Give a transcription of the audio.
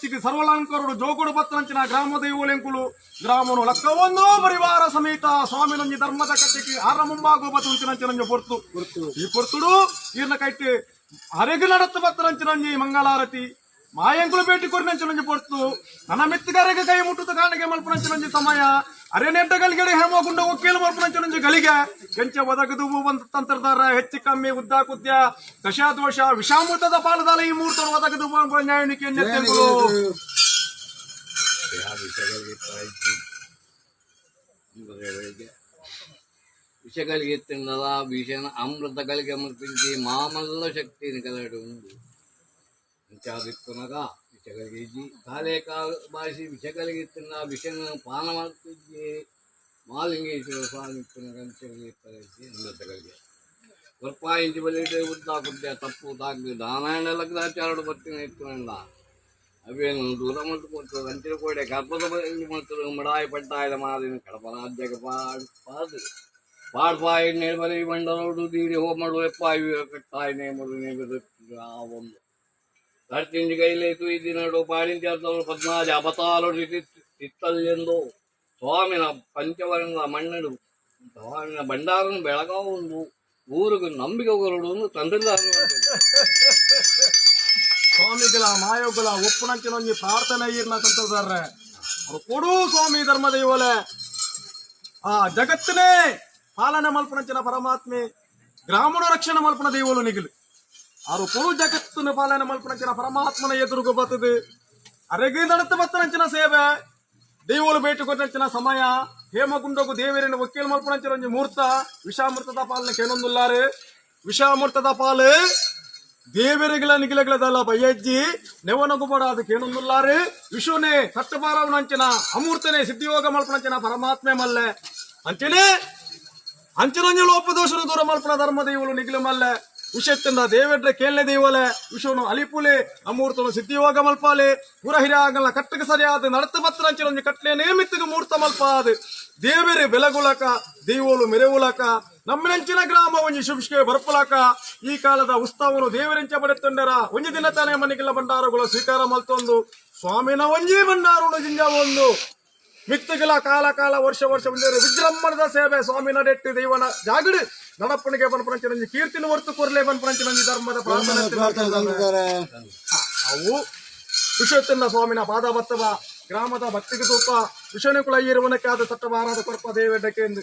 ಇಂಚಿಗೆ ಸರ್ವಲಂಕರುಡು ಜೋಗುಡು ಬತ್ತನಂಚಿನ ಗ್ರಾಮ ದೈವಲೆಂಕುಲು ಗ್ರಾಮನು ಲಕ್ಕವೊಂದು ಪರಿವಾರ ಸಮೇತ ಸ್ವಾಮಿನೊಂಜಿ ಧರ್ಮದ ಕಟ್ಟೆಗೆ ಆರ ಮುಂಬಾಗು ಬತ್ತುಂಚಿನಂಚಿನಂಜಿ ಪೊರ್ತು. ಈ ಪೊರ್ತುಡು ಈರ್ನ ಕೈಟ್ ಅರೆಗು ನಡತ್ತು ಬತ್ತನಂಚಿನಂಜಿ ಮಂಗಳಾರತಿ ಮಾಯಂಕುಲು ಭೇಟಿ ಕೊರಿನಂಚಿನಂಜಿ ಪೊರ್ತು. ನನ್ನ ಮಿತ್ತುಗಾರಿಗೆ ಕೈ ಮುಟ್ಟುತ್ತ ಕಾಣಿಕೆ ಮಲ್ಪನಂಚಿನಂಜಿ ಸಮಯ ಅರೆ ನೆಡ್ಡಗಳಿಗೆ ಹೇಮಗುಂಡ ಒಕ್ಕೇಲು ಮಲ್ಪನಂಚಿನಂಜಿ ಗಳಿಗೆ ಕೆಂಚ ಒದಗದು ಬಂತ ತಂತ್ರದಾರ ಹೆಚ್ಚು ಕಮ್ಮಿ ಉದ್ದ ಕುದ್ಯ ದಶಾದೋಷ ವಿಷಾಮೃತದ ಪಾಲದಾಲ ಈ ಮೂರ್ತರು ಒದಗದು ನ್ಯಾಯನಿಕೆ. ವಿಷಗಳಿಗೆ ವಿಷನ ಅಮೃತ ಗಳಿಗೆ ಅಮೃತಿಂಚಿ ಮಾಮಲ್ಲ ಶಕ್ತಿని ಕಲಡು ಉಂಡು. ಅಂಚಾದಿಪ್ಪುನಗ ವಿಷಗಳಿಗೆ ಕಾಲೇ ಕಾಲು ಬಾಸಿ ವಿಷಗಳಿಗೆ ವಿಷನ ಪಾನ ಮಾಡ್ತಿದ್ದಿ. ಮಾಲಿಂಗೇಶ್ವರ ಸ್ವಾಮಿ ಇಪ್ಪುನಗ ಅಂಚಗಳಿಗೆ ಅಮೃತಗಳಿಗೆ ಕೊರ್ಪಾಯಿಂಚಿ ಬಲಿಟೆ ಉದ್ದ ಕುದ್ಯ ತಪ್ಪು ತಾಗ್ ದಾನಾಯಣ ಲಗ್ನಾಚಾರಡು ಬತ್ತಿನ ಇತ್ತು. ಅವೇನು ದೂರ ಮಲ್ತು ಅಂಚಿನ ಕೋಡೆ ಕರ್ಪದ ಬಲಿ ಮಲ್ತರು ಮಡಾಯಿ ಪಟ್ಟಾಯದ ಮಾದಿನ ಕಡಪ ರಾಜ್ಯಕ್ಕೆ ಪಾಡ್ ಪಾದು ಪಾಡ್ಪಾಯಿ ನೇರ್ಮಲಿ ಮಂಡಲೋಡು ದೀರಿ ಹೋಮಡು ಎಪ್ಪಾಯಿ ಕಟ್ಟಾಯಿ ನೇಮಡು ನೇಮದು ಆ ಒಂದು ಕರ್ತಿಂಜಿ ಕೈಲೇತು ಈ ದಿನಡು ಪಾಡಿಂಚಾರ್ತವರು ಪದ್ಮಾಜ ಅಪತಾಲೋಡು ತಿತ್ತಲ್ಲೆಂದು ಸ್ವಾಮಿನ ಪಂಚವರ್ಣದ ಮಣ್ಣಡು ಸ್ವಾಮಿನ ಭಂಡಾರನು ಬೆಳಗಾವ ಒಂದು ಊರಿಗೆ ನಂಬಿಕೆ ಹೊರಡು ತಂದೆದಾರರು. ಸ್ವಾಮಿಗಳ ಮಾಯೋಗಳ ಒಪ್ಪುನಂಚಿನೊಂಜಿ ಪ್ರಾರ್ಥನೆ ಈರ್ನ ತಂತ್ರದಾರ್ರೆ ಅವರು ಕೊಡು ಸ್ವಾಮಿ ಧರ್ಮದೈವಲೆ. ಆ ಜಗತ್ತಿನೇ ಪಾಲನೆ ಮಲ್ಪನಂಚಿನ ಪರಮಾತ್ಮೆ, ಗ್ರಾಮಣ ರಕ್ಷಣೆ ಮಲ್ಪನ ದೈವಲು ನಿಗಿಲು. ಆರು ಕೊಡು ಜಗತ್ತನ್ನು ಪಾಲನೆ ಮಲ್ಪನಂಚಿನ ಪರಮಾತ್ಮನ ಎದುರುಗು ಬರ್ತದೆ. ಅರೆಗೆ ನಡತ ಬತ್ತನಂಚಿನ ಸೇವೆ, ದೈವಲು ಭೇಟಿ ಕೊಟ್ಟಂಚಿನ ಸಮಯ, ಹೇಮಗುಂಡಗು ದೇವರಿನ ವಕೀಲ ಮಲ್ಪನಂಚಿನ ಒಂಜಿ ಮೂರ್ತ ವಿಷಾಮೃತದ ಪಾಲನೆ ಕೇಳೊಂದುಲ್ಲಾರು. ವಿಷಾಮೃತದ ಪಾಲು ದೇವರಿಗಳ ನಿಗಿಲಗಳದಲ್ಲ ಬಯ್ಯಜ್ಜಿ ನೆವನಗು ಅದು ಕೇಳೊಂದುಲ್ಲಾರು. ವಿಶ್ವನೇ ಸಟ್ಟಪಾರವನಂಚಿನ ಅಮೂರ್ತನೆ ಸಿದ್ಧಿಯೋಗ ಮಲ್ಪನಂಚಿನ ಪರಮಾತ್ಮೆ ಮಲ್ಲೆ. ಅಂಚನೆ ಅಂಚಿನೊಂಜಿ ಲೋಪದೋಷನು ದೂರ ಮಲ್ಪನ ಧರ್ಮ ದೈವಲು ನಿಗಿಲು ಮಲ್ಲೆ. ವಿಷಯತ್ತಿಂದ ದೇವೆಡ್ರೆ ಕೇಳನೆ ದೈವಲೆ ವಿಶ್ವನು ಅಲಿಪುಲೆ ಅಮೂರ್ತನು ಸಿದ್ಧಿಯೋಗ ಮಲ್ಪಾಲೆ. ಪುರ ಹಿರಿಯಾಗಲ್ಲ ಕಟ್ಟಕ್ಕೆ ಸರಿಯಾದ ನಡತ ಪತ್ರ ಕಟ್ಲೆ ನೇಮಿತ್ತಿಗೆ ಮೂರ್ತ ಮಲ್ಪಾದ ದೇವೆರೆ ಬೆಲಗುಲಕ, ದೈವೋಲು ಮೆರೆವುಲಕ, ನಮ್ಮಿನಂಚಿನ ಗ್ರಾಮ ಒಂಜಿ ಶುಭ್ಗೆ ಬರ್ಪುಲಕ. ಈ ಕಾಲದ ಉತ್ಸವನು ದೇವರೆಂಚ ಪಡೆತೊಂಡರ ಒಂಜಿ ದಿನ ತಾನೇ ಮನಿಗೆಲ್ಲ ಭಂಡಾರಗಳು ಸ್ವೀಕಾರ ಮಲ್ತೊಂದು ಸ್ವಾಮಿನ ಒಂಜಿ ಭಂಡಾರನು ಜಿಂಜ ಒಂದು ಮಿತ್ತುಗಳ ಕಾಲ ಕಾಲ ವರ್ಷ ವರ್ಷ ಒಂಜಿ ವಿಜೃಂಭಣದ ಸೇವೆ ಸ್ವಾಮಿ ನಡೆಟ್ಟಿ ದೈವನ ಜಾಗಡು ನಡಪಣಿಗೆ ಬನ್ಪುನಂಚಿನ ಕೀರ್ತಿನ ಹೊರ್ತು ಕೊರ್ಲೆ ಬನ್ಪುನಂಚಿನ ಧರ್ಮದ ಪ್ರಾರ್ಥನೆ. ಅವು ವಿಶ್ವತ್ತಿನ ಸ್ವಾಮಿನ ಪಾದ ಬತ್ತವ ಗ್ರಾಮದ ಭಕ್ತಿಗೆ ತೂಪ ವಿಷಯನುಕುಲ ಇರುವನಕ್ಕಾದ ತಟ್ಟವಾರದ ಕೊರಪ ದೇವೆಡ್ಡಕ್ಕೆ ಎಂದು.